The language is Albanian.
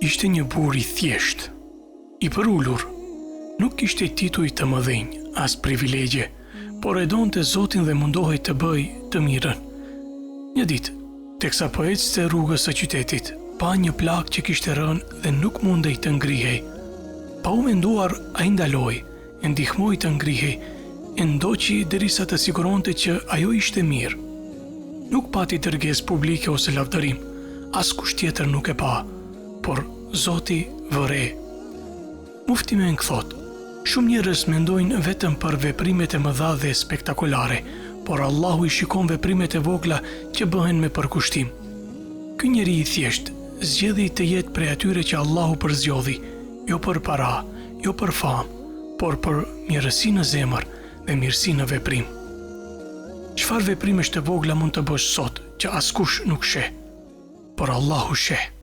Ishte një burrë i thjeshtë, i përulur. Nuk kishte tituj të mëdhenj, as privilegje, por e donte Zotin dhe mundohej të bëjë të mirën. Një ditë, teksa po ecte rrugës së qytetit, pa një plakë që kishte rënë dhe nuk mundej të ngrihej. Pa u menduar, ai ndaloi, e ndihmoi të ngrihej, e ndoqi derisa të siguronte që ajo ishte mirë. Nuk pati dërgesë publike ose lavdërim, askush tjetër nuk e pa, por Zoti vë re. Mufti Menk thotë, Shumë njerëz mendojnë vetëm për veprimet e mëdha dhe spektakolare, por Allahu i shikon veprimet e vogla që bëhen me përkushtim. Ky njeri i thjeshtë zgjedhi të jetë prej atyre që Allahu përzgjodhi, jo për para, jo për famë, por për mirësi në zemër dhe mirësi në veprim. Çfarë veprimesh të vogla mund të bësh sot që askush nuk sheh, por Allahu sheh?